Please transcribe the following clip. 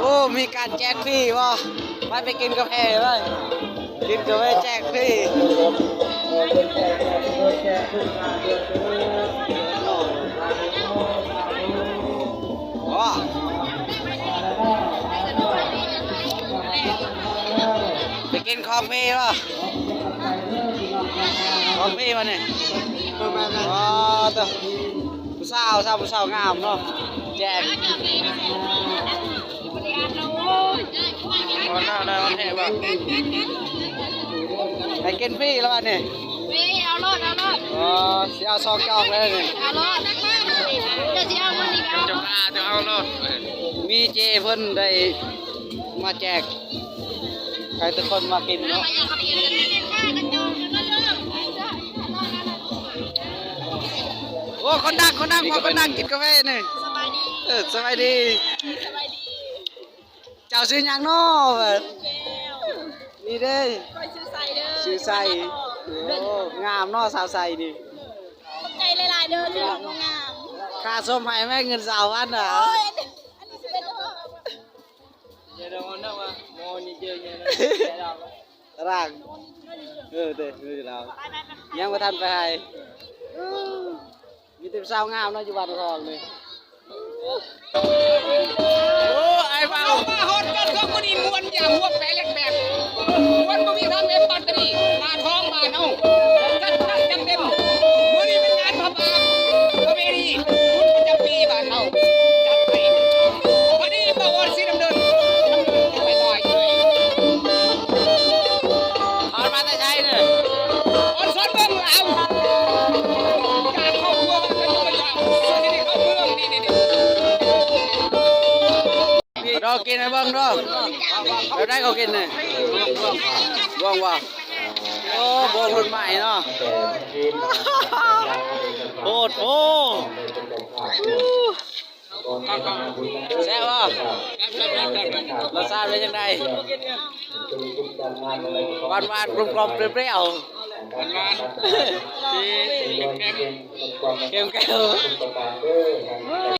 ໂອ້ ມີການແຈກຟຣີບໍ່? ໄປ ໄປກິນກາແຟເວີ້ຍ ກິນກາແຟແຈກຟຣີ. ໂອ້ ໄປກິນຂອງຟຣີບໍ່? ຂອງຟຣີບໍ່ນີ້? ອໍ ໂຕ ຜູ້ສາວ ສາວ ຜູ້ສາວງາມເນາະ ແຈກ. ໄດ້ກິນຟຣີແລ້ວບັດນີ້ ຟຣີ ເອົາໂລດ ເອົາໂລດ. ອໍ ຊິເອົາສອງຈອກເລີຍນີ້ ເອົາໂລດ ເຈົ້າຊິເອົາມື້ນີ້ກໍເອົາ ເຈົ້າພາເຈົ້າເອົາໂລດ. ມີເຈ້ເພິ່ນໄດ້ມາແຈກ ໃຫ້ທຸກຄົນມາກິນເນາະ. ໂອ້ ຄົນດັງ ຄົນດັງ ພໍຄົນດັງກິນກາແຟນີ້. ສະບາຍດີ ເອີ ສະບາຍດີ ສະບາຍດີ. ເຈົ້າຊື່ຫຍັງເນາະ? ຊື່ແກ້ວ. ນີ້ເດ້ ຂ້ອຍຊື່ໃສເດີ ຊື່ໃສ. ໂອ້ ງາມເນາະ ສາວໃສນີ້. ຂອບໃຈຫຼາຍໆເດີ ທີ່ເຮົາງາມ. ຄ່າຊົມໃຫ້ແມ່ເງິນຊາວພັນນະ. ໂອ້ຍ ອັນນີ້ ອັນນີ້ຊິເປັນ ດຽວເຮົາເນາະວ່າ ໝໍນີ້ເຈີແມ່ນ ຕາລາງ ເອີ ເດ້ ເອີ ລາວ ຍັງບໍ່ທັນໄປໃຫ້. ມີແຕ່ສາວງາມເນາະ ຢູ່ບ້ານທອງນີ້. ໂອ້ ອ້າຍເບົາ ມາຮອດຈອດຊ່ວງມື້ນີ້ມ່ວນຢ່າງຫົວແປເລັກແບບ ມ່ວນບໍ່ມີທາງເລັບບັດນີ້ ບ້ານທອງບ້ານເຮົາ ຈັດໜັກຈັດເຕັມ. ມື້ນີ້ເປັນງານພະບາງປະເພນີບຸນປະຈຳປີບ້ານເຮົາ ຈັດໃຫ້. ບັດນີ້ບ່າວອອນສີດຳເນີນ ດຳເນີນໄປຕໍ່ອີກເລີຍ. ອອນມາແຕ່ໃສເດີ? ອອນສອນເບິ່ງລາວ ຈາກຄອບຄົວບ້ານກະໂຈນລາວ ນີ້ໆ ເຂົ້າເມືອງ ນີ້ໆ ນີ້. ດອກກິນໃຫ້ເບິ່ງເດີ ແບບໃດເຂົາກິນນີ້? ບວງບໍ່? ໂອ້ ບວງລຸ້ນໃໝ່ເນາະ ໂອດໂພ. ແຊບບໍ່? ລົດຊາດເປັນຈັ່ງໃດ? ຫວານໆ ກົມໆ ປ່ຽວໆ ຫວານໆ ເຄັມໆ ເຄັມໆ.